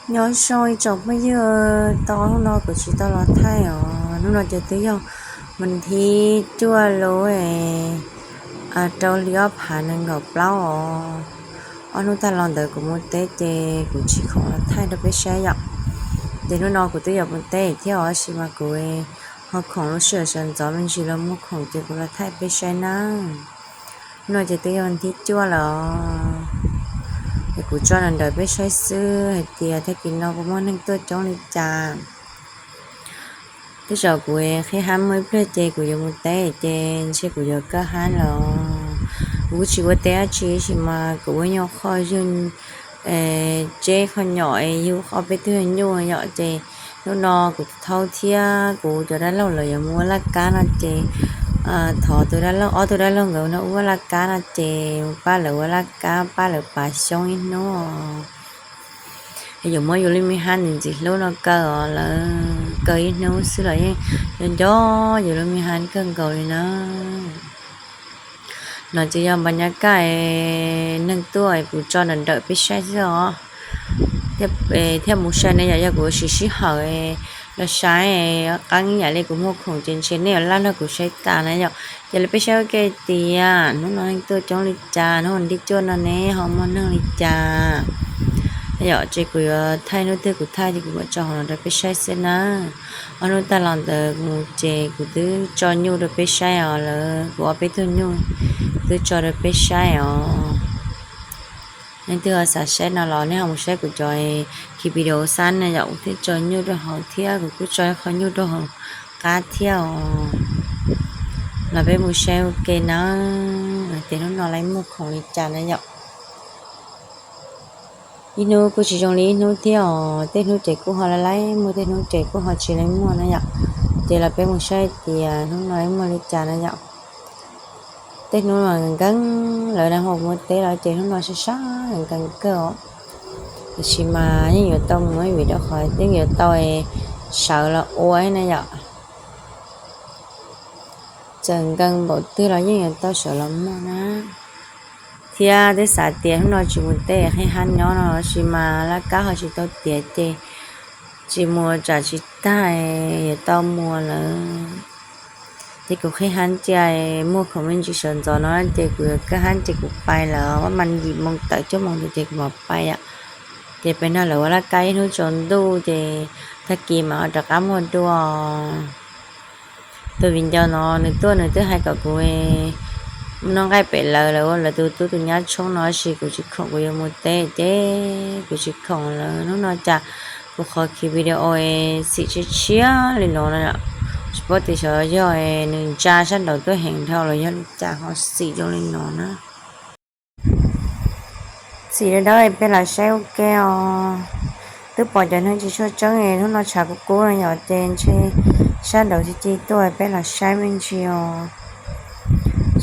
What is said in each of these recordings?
Nyob zoo ib tsoom phooj ywg, tau hnub no kuv tsis tau los thaij os. Hnub no ces twb yog vas thib cuaj lub rau hli ob phav nees nkaum plaub os. Ob hnub tag los ntawd kuv mus teb ces kuv tsis khoom los thaij rau peb saib yom. Ces hnub no kuv twb yuav mus teb thiab os, tab sis mas kuv ho khoom lub sij hawm sawv ntxov me ntsis los muaj khoom ces kuv los thaij peb saib nawb. Hnub no ces twb yog vas thib cuaj lawm os. Es kuv tso nrawm nrawm peb saib xwb hais tias tag kis no puas muaj neeg tuaj coob li cas. Tej zaum kuv qhib hab muaj ib pliag ces kuv yuav mus teb ces ntshe kuv yuav kaj hab lawm os. Kuv kuj tsis ua teb dab tsi tab sis mas kuv ua nyuag qhov ywg, tseb qhov nyom es yug ob peb tug nyuj yom. Ces hnub no kuv thaub thiab kuv cov dab laug lawv yuav mus ua laj kab no ces thov tus dab laug, ob tug dab laug nkawd no ua laj kab no ces mus pab lawv ua laj kab, pab lawv pav xyoob ib hnub. Yuav muab yus lub me hab ntxim ntxim hlub no kaw os, lawv kaw ib hnub xwb los yeej nco nco yus lub me hab kawg nkaus li na. No ces yog npa nyab kaj neeg tuaj kuv tso nrawm nrawm peb saib xwb os. Thiaj mus saib ne yom, yog kuv siv sij hawm los saib qab ib yam li kuv muag khoom ces ntshe nej yuav laj nrog kuv saib tas na yom. Ces los peb saib ua ke tias hnub no neeg tuaj coob li cas, hnub vas thib cuaj no ne ho muaj neeg li cas. Yom, ces kuv yuav thaij hnub twg kuv thaij ces kuv mam tso hauv no rau peb saib xwb na. Ob hnub tag los ntawd mus ces kuv twb tso nyuj rau peb saib os, lawv kuv ob peb tug nyuj twb tso rau peb saib os. Leej twg ho xav saib no los nej ho mus saib kuv cov khi video xab na yom, kuv twb tso nyuj rau hauv thiab kuv kuj tso qhov nyuj rau hauv qab thiab os. Los peb mus saib ua ke na, hais tias hnub no lawv muag khoom li cas na yom. Ib hnub kuj tsis zoo li ib hnub thiab os, tej hnub ces kuj ho lawv muag, tej hnub ces kuj ho tsis lawv muag na yom. Ces los peb mus saib tias hnub no lawv muag li cas na yom. Tej hnub mas nkees lawv na, ho mus teb los ces hnub no sab sab nkees kawg os. Tiam sis mas yeej yuav tau mus vim rau qhov yeej yuav tau sawv los ua na yom. Txawm nkees npaum twg los yeej yuav tau sawv los muag na. Thiab twb xav tias hnub no tsis mus teb qhib hab nyob no tab sis mas laj kab ho tsis tau tiav ces tsis mus tsam tsis tag yuav tau mus lawm. Ces kuv qhib hab cia muag khoom me ntsis sawv ntxov no ces kuv yuav kaj hab ces kuv pais lawm, mas yim moos tawm cuaj moos ntawd ces kuv mam pais yom. Ces pem no lawv ua laj kab ib hnub tsaus ntuj ces tag kis mam ho rov qab muag dua. Tus viv ncaus no nws tuaj nws twb hais kom kuv mus noj nqaij pem lawv, lawv ua lawv tus tub tus nyab tshoob no tab sis kuv tsis khoom, kuv yuav mus teb ces kuv tsis khoom lawm. Hnub no cas kuv qhov khi video xim tshiab tshiab li no na, tsis paub tias xyov yog nws ntsa sab nraud tuaj heev dhau los yog li cas ho xim zoo li no na. Xim dawb dawb peb los saib ua ke os. Twb pom cov neeg tsis tshua tseeb, hnub no tshav kub kub no yom, ces ntshe sab nraud ci ci tuaj, peb los saib me ntsis os.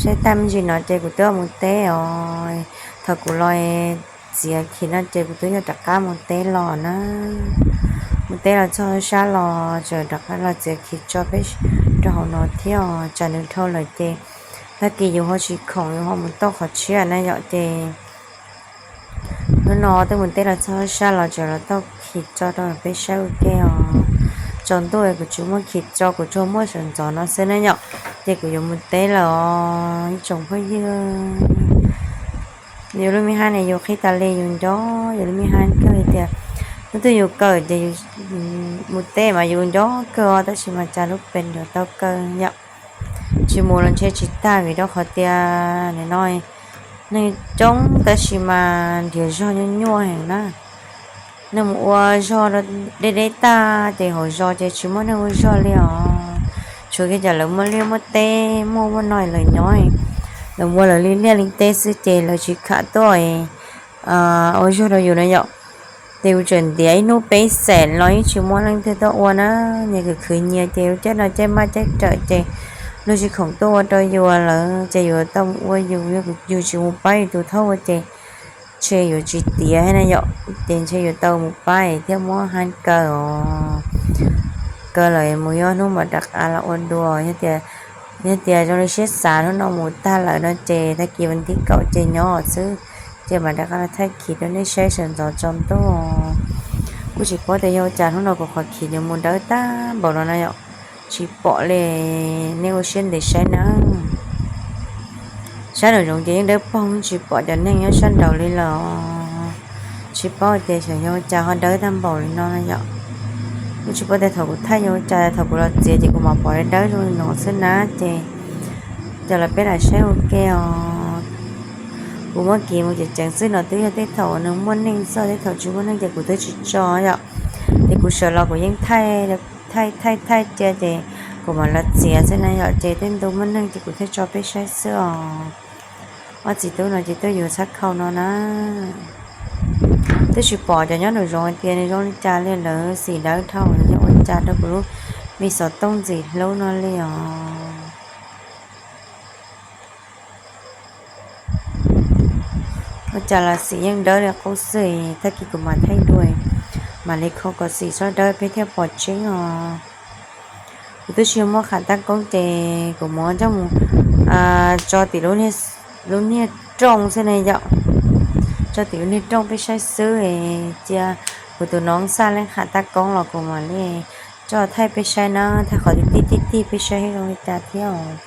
Saib tag me ntsis no ces kuv twb mus teb os. Thaum kuv los txiav khi no ces kuv twb yog rov qab mus teb los na. Mus teb los txog sab los tseem rov qab los txiav khi tso peb rau hauv no thiab os, tsam nws dhau lawm ces tag kis yus ho tsis khoom yus ho mus tau qhov tshiab na yom. Ces hnub no twb mus teb los txog sab los tseem los tau khi tso rau peb saib ua ke os. Tsaus ntuj kuv tsis muaj khi tso, kuv tsuas muaj sawv ntxov no xwb na yom. Ces kuv yuav mus teb lawm os ib tsoom phooj ywg. Yus lub me hab ne yus qhib tas li yus nco yus lub me hab kawg li tias hnub twg yus kawm ces yus mus teb mas yus nco kawg os, tab sis mas cas lub pes yuav tau kawg yom. Tsis mus los ntshe tsis tag vim rau qhov tias nim no neeg coob tab sis mas nrhiav zog nyuaj nyuaj heev na. Neeg mus ua zog deb deb tag ces hauv zos ces tsis muaj neeg ua zog li os. Tshuav kiag cov lawv muaj liaj muaj teb muaj ub muaj no lawv nyob, lawv ua lawv li liaj li teb xwb ces lawv tsis kam tuaj ua zog rau yus na yom. Ces yus tseem ntiav ib hnub peb xees los yeej tsis muaj leej twg tuaj ua na. Nyias khwv khwv nyias ces yus caij no caij maj caij rawm ces luag tsis khoom tuaj ua rau yus lawm ces yus tau mus ua yus, yus tsis mus pab yus tus thauj ua ces ntshe yuav tsis tiav thiab na yom. Ces ntshe yuav tau mus pab thiab muab hab kaw os. Kaw lawm mus yog hnub mam rov qab los ua dua. Yog tias zoo li siab xav hnub no mus tag lawm no ces tag kis vas thib kaum ces nyob xwb, ces mam rov qab los thaij khiv rau nej saib sawv ntxov tsaus ntuj. Kuj tsis paub tias yog ua cas hnub no kuv qhov khiv yuav mus dawb tag npaum no na yom. Tsis pom li, nej ua siab ntev saib na. Sab nraum zoov ces yeej dawb paug, tsis pom cov neeg nyob sab nraud li los tsis paub tias xyov yog ua cas ho dawb tag npaum li no na yom. Kuj tsis paub tias thaum kuv thaij yog ua cas, thaum kuv los txiav ces kuv mam pom dawb zoo li no xwb na. Ces coj los peb lam saib ua ke os. Kuv muab kiv mus ceev ceev xwb no twb yog tej thaum nws muaj neeg xwb, tej thaum tsis muaj neeg ces kuv twb tsis tso yom. Ces kuv sawv los kuv yeej thaij thaij thaij thaij cia ces kuv mam los txiav xwb na yom. Ces tej ntu muaj neeg ces kuv thiaj tso peb saib xwb os. Ob txiv tub no ces tuaj yuav txhab khau no na. Twb tsis pom cov nyob nraum zoov hais tias nws zoo li cas li, lawv xim dawb dhau yog ua cas rau kuv lub me xov tooj ntxim hlub no li os. Ua cas los xim yeej dawb li qub xwb, tag kis kuv mam thaij dua, mam li khau kom xim txhob dawb peb thiaj pom tseeb os. Kuv twb tsis muaj qham tab koob ces kuv muab coj mus tso tim lub niag rooj xwb ne yom. Tso tim lub niag rooj peb saib xwb, cia kuv tus noob xaj leej qham tab koob los kuv mam li coj thaij peb saib na, thaij qhov tij tij tij tij peb saib zoo li cas thiab os.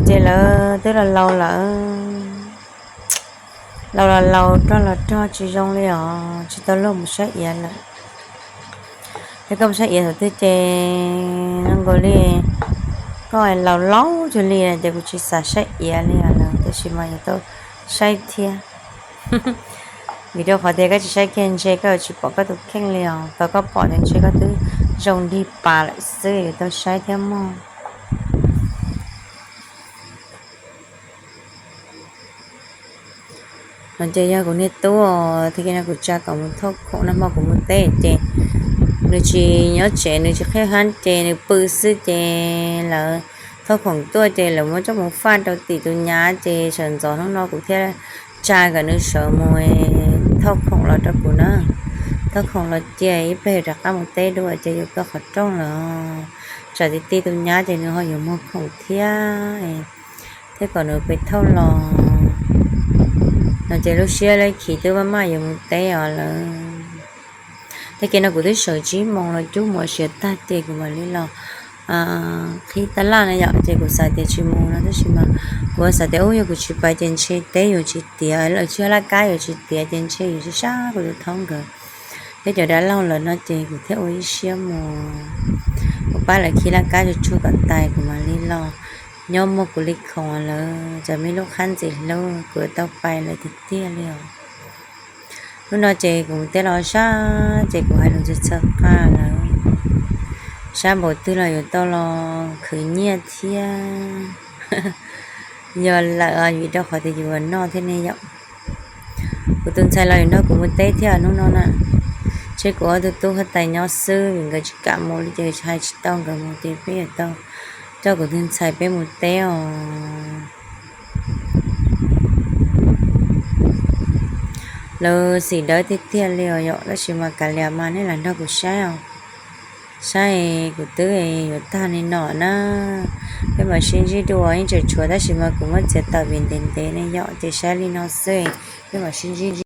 Ces lawv twb los laus lawm, laus los laus, rog los rog, tsis zoo li os, tsis tau luag mus saib iav lawm. Yog koj mus saib iav thaum twg ces zoo nkaus li koj laus laus cuag li ces kuv tsis xav saib iav li os lawm, tab sis mas yuav tau saib thiab. Vim rau qhov tias koj tsis saib kiag ntshe koj yuav tsis pom koj tus kheej li os, thaum koj pom ces ntshe koj twb zoo dig pas lawm xwb, yuav tau saib thiab mog. No ces yog kuv niag tub os, tag kis no kuv tsa kom mus thauj khoom no, hmo kuv mus teb ces nws tsis nyob tsev, nws tsis qhia hab ces nws pw xwb ces lawv thauj khoom tuaj ces lawv muab coj mus faj rau tim tus nyab ces sawv ntxov hnub no kuv thiaj tsa kom nws sawv mus thauj khoom los rau kuv na. Thauj khoom los cia ib pliag rov qab mus teb dua ces yuav tau qhov rooj lawm. Tsam tij tij tus nyab ces nws ho yuav muag khoom thiab, thiab kom nws pem thauj los. No ces lub siab lawv khiv twb maj maj yuav mus teb os lawm. Tag kis no kuv twb sawv tsib moos los cub mus siav tag ces kuv mam li los qhib tab laj na yom, ces kuv xav tias tsis mus no tab sis mas kuv xav tias ub yog kuv tsis pais ces ntshe teb yuav tsis tiav, lawv tsis laj kab yuav tsis tiav ces ntshe yuav tsis sab kuv tus thoob nkawd thiab cov dab laug lawm no ces kuv thiaj ua ib siab mus, kuv pab lawv khi laj kab tsuag tsuag kom tas kuv mam li los nyob muag kuv li khoom lawm, tsam me lub qhab ntxim hlub kuv tau pais lawm tiag tiag li os. Hnub no ces kuv mus teb los sab ces kuv hais lus txhawj txhawj qaj lawm, sab npaum twg los yuav tau los khwv nyiaj thiab. Yog lawm vim rau qhov tias yus ua noj thiab ne yom. Kuv tus ntxhais los yuav nrog kuv mus teb thiab hnub no na. Ntshe kuv ob tug tub huab tais nyob xwb vim nkawd tsis kam mus li ces hais tsis tau nkawd mus ces peb yuav tau coj kuv tus ntxhais peb mus teb os. Lawv xim dawb tiag tiag li os yom, tab sis mas kav liam mas nej lam nrog kuv saib os. Saib kuv twb yuav tag li no na. Peb mam sib ntsib dua, yeej tseem tshuav tab sis mas kuv muab txiav tawm vim ntev ntev ne yom, ces saib li no xwb, peb mam sib ntsib.